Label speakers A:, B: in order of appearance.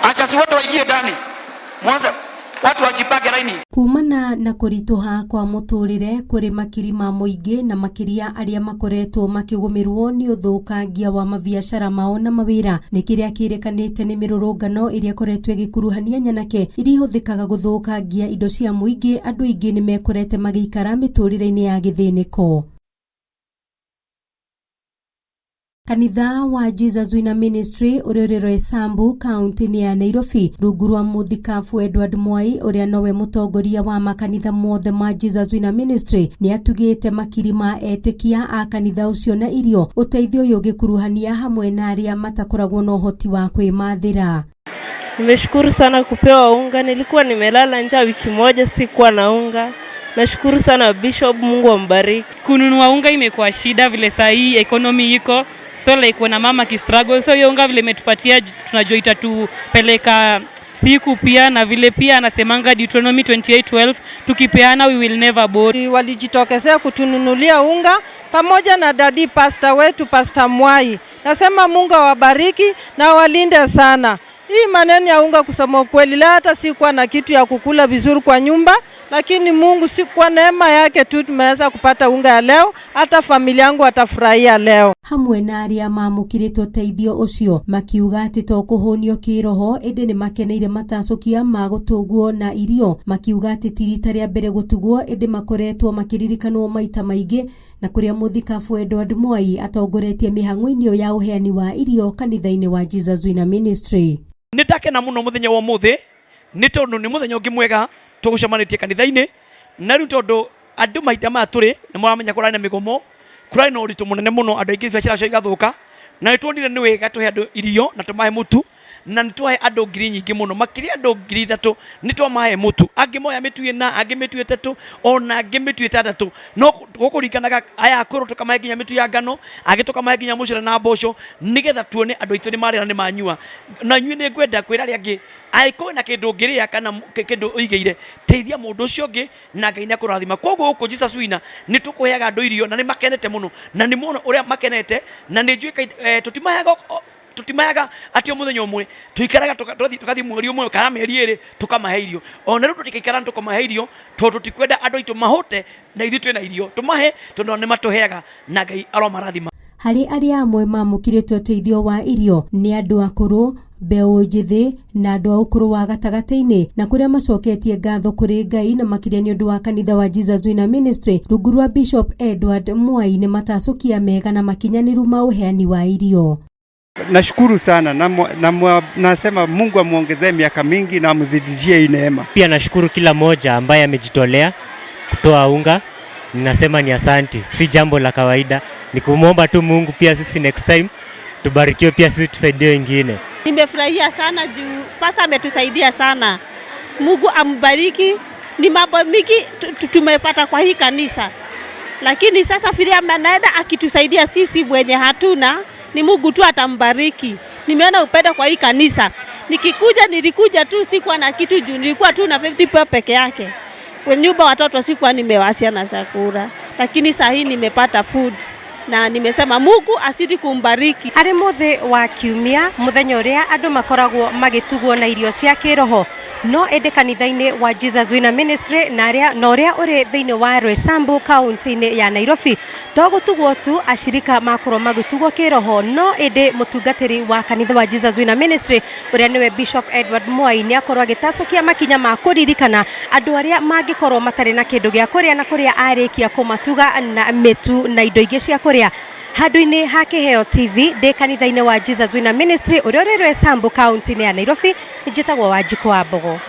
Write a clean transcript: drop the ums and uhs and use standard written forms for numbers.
A: Acha si wote waingie ndani. Mwanza watu wajipange laini.
B: Kumana na kũritũha kwa mũtũrĩre kũrĩ makiri ma mũingĩ na makĩria arĩa makoretwo makĩgũmĩrwo nĩ ũthũkangia wa mabiacara mao na mawĩra nĩ kĩrĩa kĩrĩkanĩte nĩ mĩrũrũngano ĩrĩa ĩkoretwo ĩgĩkuruhania nyanake iria ihũthĩkaga gũthũkangia indo cia mũingĩ. Andũ aingĩ nĩ mekorete magĩikara mĩtũrĩre-inĩ ya gĩthĩnĩko. Kanitha wa Jesus Winner Ministry ũrĩa ũrĩ Roysambu, kaunti-inĩ ya Nairobi, rungu rwa mũthikabu Edward Mwai ũrĩa nowe mũtongoria wa makanitha mothe ma Jesus Winner Ministry, nĩ atugĩte makiri ma etĩkia a kanitha ũcio na irio, ũteithio ũyũ ũgĩkuruhania hamwe na arĩa matakoragwo na ũhoti wa kwĩmathĩra.
C: Nimeshukuru sana kupewa unga. Nilikuwa nimelala njaa wiki moja, sikuwa na unga. Nashukuru sana Bishop, Mungu ambariki.
D: Kununua unga imekuwa shida vile saa hii economy iko, so like kuna mama kistruggle, so hiyo unga vile imetupatia, tunajua itatupeleka siku pia, na vile pia anasemanga Deuteronomy 28:12, tukipeana we will never borrow.
E: Walijitokezea kutununulia unga pamoja na daddy pastor wetu, Pastor Mwai. Nasema Mungu awabariki na walinde sana. Hii maneno ya unga, kusema ukweli, leo hata sikuwa na kitu ya kukula vizuri kwa nyumba, lakini Mungu si kwa neema yake tu tumeweza kupata unga ya leo, hata familia yangu watafurahia leo.
B: Hamwe na arĩa mamũkĩrĩte ũteithio ũcio makiuga atĩ to kũhũnio kĩroho ĩndĩ nĩ makeneire matacũkia ma gũtũgwo na irio, makiuga atĩ ti rita rĩa mbere gũtugwo ĩndĩ makoretwo makĩririkanwo maita maingĩ, na kũrĩa mũthikabu Edward Mwai atongoretie mĩhang'o-inĩ ĩyo ya ũheani wa irio kanitha-inĩ wa Jesus Winner Ministry.
A: Nĩ ndakena mũno mũthenya wa ũmũthĩ nĩ tondũ nĩ mũthenya ũngĩ mwega tũgũcemanĩtie kanitha-inĩ, na rĩu tondũ andũ mahinda maya tũrĩ nĩ mũramenya kũrarĩ na mĩgomo, kũrarĩ na ũritũ mũnene mũno, andũ aingĩ biacara ciao igathũka, na nĩ tuonire nĩ wega tũhe andũ irio na tũmahe mũtu, na nĩ twahe andũ ngiri nyingĩ mũno, makĩria andũ 3,000 nĩ twamahe mũtu, angĩ moya mĩtu 4, angĩ mĩtu 3, ona angĩ mĩtu 6, no gũkũringanaga aya akũrũ tũkamahe nginya mĩtu ya ngano, angĩ tũkamahe nginya mũcere na mboco, nĩgetha tuone andũ aitũ nĩ marĩa na nĩ manyua. Na inyuĩ nĩ ngwenda kwĩra arĩa angĩ, angĩkorwo wĩna kĩndũ ũngĩrĩa kana kĩndũ ũigĩire, teithia mũndũ ũcio ũngĩ na Ngai nĩ akũrathima. Koguo gũkũ Jesus Winner nĩ tũkũheaga andũ irio na nĩ makenete mũno, na nĩ muona ũrĩa makenete, na nĩ njũĩ tũtimaheaga atĩ o mũthenya ũmwe, tũikaraga tũgathiĩ mweri ũmwe kana mĩeri 2 tũkamahe irio. Ona rĩu tũtikaikara tũkamahe irio tondũ tũtikwenda andũ aitũ mahũte na ithuĩ twĩna irio, tũmahe tondũ nĩ matũheaga na Ngai aromarathima.
B: Harĩ arĩa amwe mamũkĩrĩte ũteithio wa irio nĩ andũ akũrũ, mbeũ njĩthĩ na andũ a ũkũrũ wa gatagatĩ-inĩ, na kũrĩa macoketie ngatho kũrĩ Ngai na makĩria nĩ ũndũ wa kanitha wa Jesus Winner Ministry rungu rwa Bishop Edward Mwai nĩ matacũkia mega na makinyanĩru ma ũheani wa irio.
F: Nashukuru sana na nasema Mungu amuongezee miaka mingi na amzidishie hii neema.
G: Pia nashukuru kila mmoja ambaye amejitolea kutoa unga. Ninasema ni asanti, si jambo la kawaida. Ni kumwomba tu Mungu pia sisi next time tubarikiwe, pia sisi tusaidie wengine.
H: Nimefurahia sana juu pastor ametusaidia sana. Mungu ambariki. Ni mambo mingi tumepata kwa hii kanisa. Lakini sasa vile anaenda akitusaidia sisi wenye hatuna, ni Mungu tu atambariki. Nimeona upendo kwa hii kanisa. Nikikuja nilikuja tu sikuwa na kitu juu nilikuwa tu na 50 bob peke yake. Kwa nyumba watoto sikuwa nimewasia na chakula. Lakini saa hii nimepata food. Na nimesema Mungu azidi kumbariki.
B: Arĩ mũthĩ wa kiumia, mũthenya ũrĩa andũ makoragwo magĩtugwo na irio cia kĩroho, no ĩndĩ kanitha-inĩ wa Jesus Winner Ministry na arĩa na ũrĩa ũrĩ thĩinĩ wa Roysambu, kaunti-inĩ ya Nairobi, to gũtugwo tu acirika makorwo magĩtugwo kĩroho, no ĩndĩ mũtungatĩri wa kanitha wa Jesus Winner Ministry ũrĩa nĩwe Bishop Edward Mwai nĩ akorwo agĩtacũkia makinya ma kũririkana andũ arĩa mangĩkorwo matarĩ na kĩndũ gĩa kũrĩa, na kũrĩa arĩkia kũmatuga na mĩtu na indo ingĩ cia kũrĩa. Handũ-inĩ ha Kĩheo TV ndĩ kanitha-inĩ wa Jesus Winner Ministry ũrĩa ũrĩ Roysambu, kaunti-inĩ ya Nairobi, njĩtagwo Wanjikũ wa Mbogo.